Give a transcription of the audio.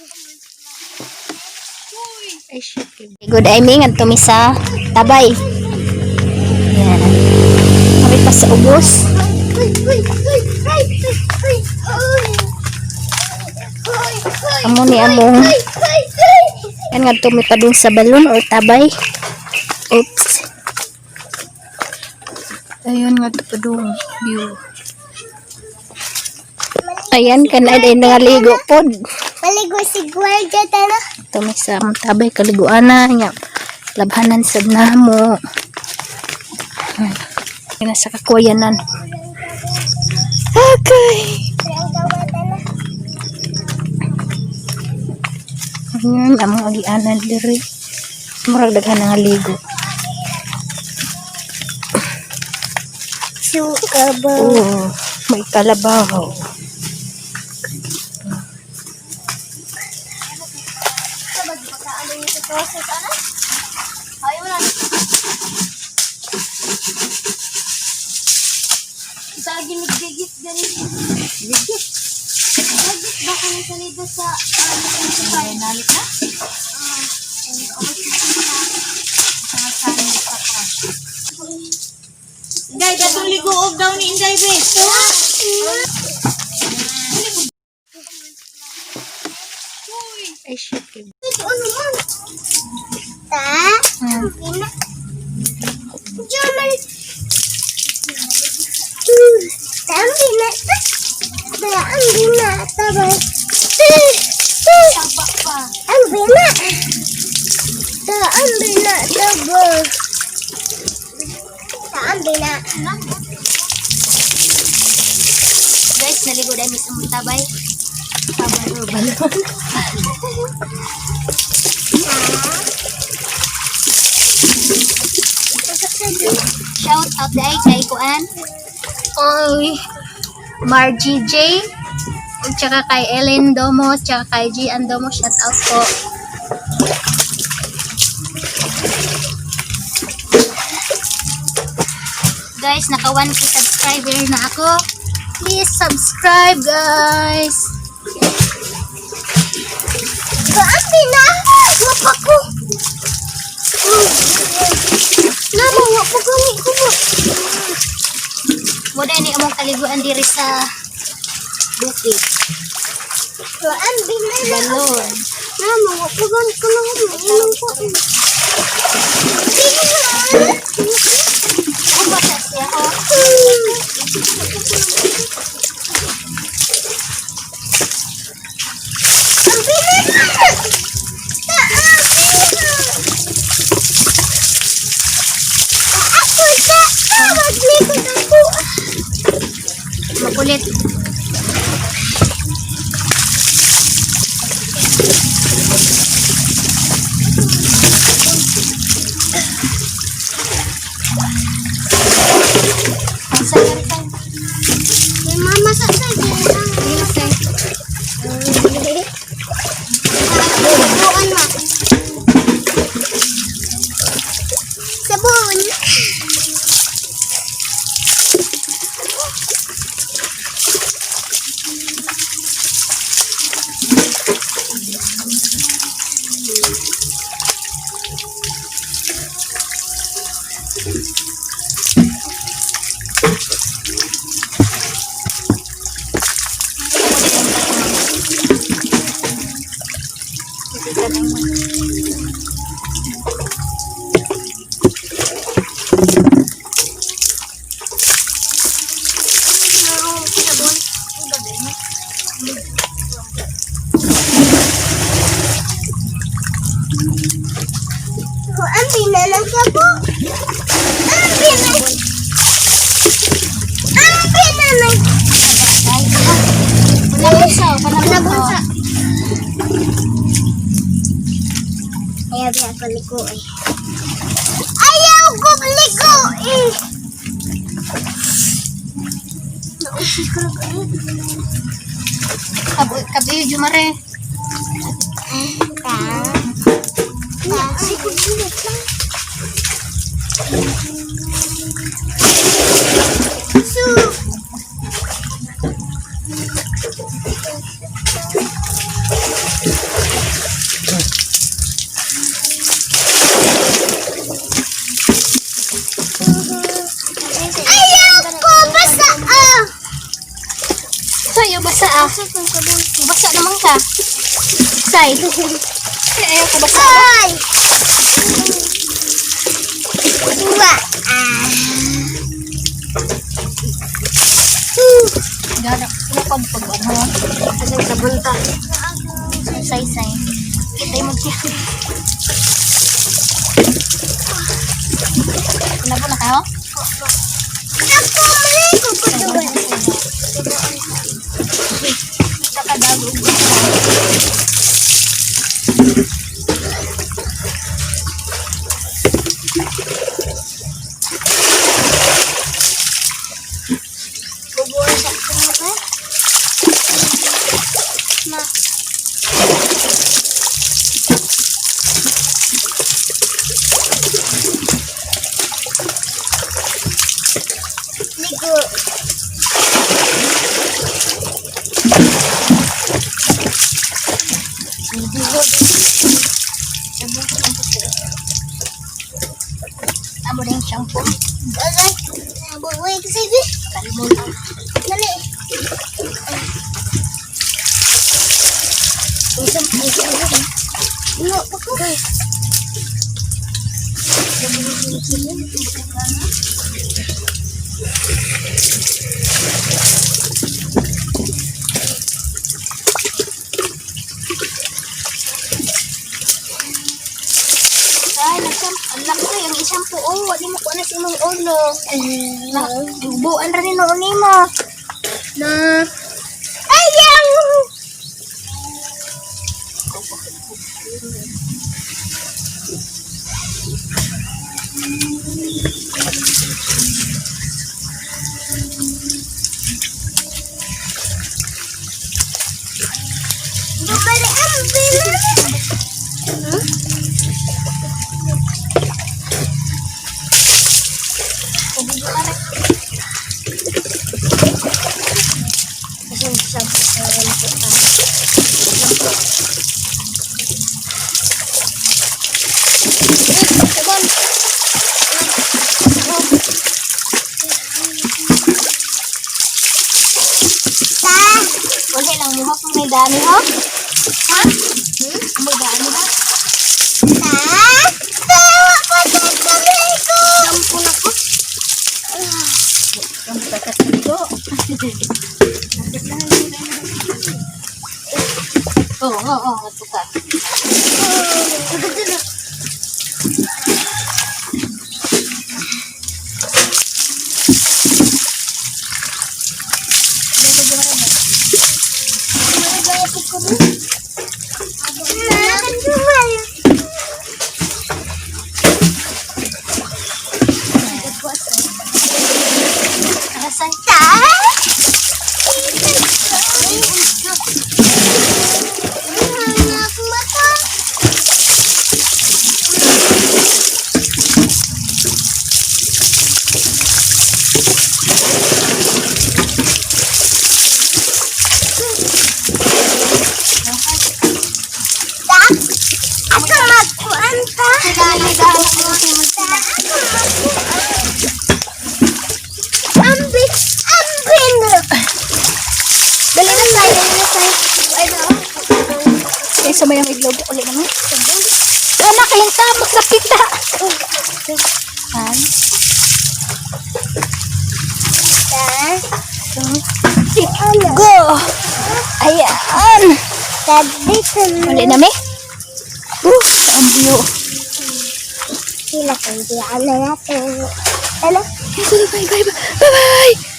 Ay, shit. Good evening, adto mi sa tabay. Yan. Kami pa sa ubos. Amo ni among. Yan nga mi pa dun sa balon or tabay. Oops. Ayun nga pa dun view. Ayan, kanay day nangaligo pod. Maligo si Guardia tana. Tumi sa among tabay kaliguanan nga labhanan sad namo. Ay, nasa kakuyanan. Okay. Ang gawa tana. Ayun, among agianan diri. Murag daghan nga ligo. Suka ba? Oo, may kalabaw. Sa ginigigit ganit. Gigit. Gigit ba kami salida sa ano sa fire? Nalit na? Inday, datong ligo og daw ni Inday be. Ay, shit. Ano man? Ta? Pina. Jamal. Tambi na ta. Tambi na ta ba. Taba pa. Ambi na. Tambi na ta ba. Tambi na. Guys, naligo dahil mis among tabay. Tabay or balon. Shout out dahil kay Kuan. Oy, Margie J. Ug tsaka kay Ellen Domos, tsaka kay G. Andomo, shout out po. Guys, naka 1K subscriber na ako. Please subscribe, guys. Ambi na. Wapa ko. Namo, wapa ko ni ko ba. Muna ni among kaliguan diri sa bukid. Ambi na. Balon. Namo, wapa ko ni ko na. Inom ko. Ano ba siya? Oh. Makulit. Ang saya rin tayo. Mama sa sa Hindi na Buon ma. Sabon. Ang binalang sabo. Ang binalang. Ang binalang. Panabunsa, Panabunsa. panabunsa. Ayaw niya ako liko eh. Ayaw ko liko eh. Nausis ko na kayo. Kabi, jumare. Ta. Ta. Ay, kulit lang. So, Sabon. Basa naman ka. Say. Ayaw ko basa. Ay! Wa! Ah! Gara, ano pag pag ano? Kasi sabon ta. Say say. Kita mo siya. Ano na kayo? Ako, mali ko ko doon. Kakadago. Bubuhan sa ako mo Ma. Ligo. Amo rin shampoo. Agay. Bubuhay kasi bi. Kalmo lang. Dali. Isang Ano pa ko? Ay, nagsam, ang laki ang isang po. Oh, wali mo kuha na sa imong ulo. Na, bubuan ra ni noon nimo. Na. Ayaw! Bumalik ang bilis. Kasi sabi Sabon. Ta! Wala lang mo kung may dami ho. Ha? Hmm? May dami ba? Ta! Tawa pa sa kamay ko! Shampoo na ko. Ang takas nito. Oo, ato ka. Arasay. Ako magkuan ta. Dali, dali, dali. Ambi, ambi na. Dali na say, dali na say. Ay na. Kay sa mayang iglog uli naman. Anak, kahinta, magsakita. Han? Go! Ayan! Dito na. Uli na mi? Ang view. Sila kung di ano natin. Ano? Bye, bye, bye, bye!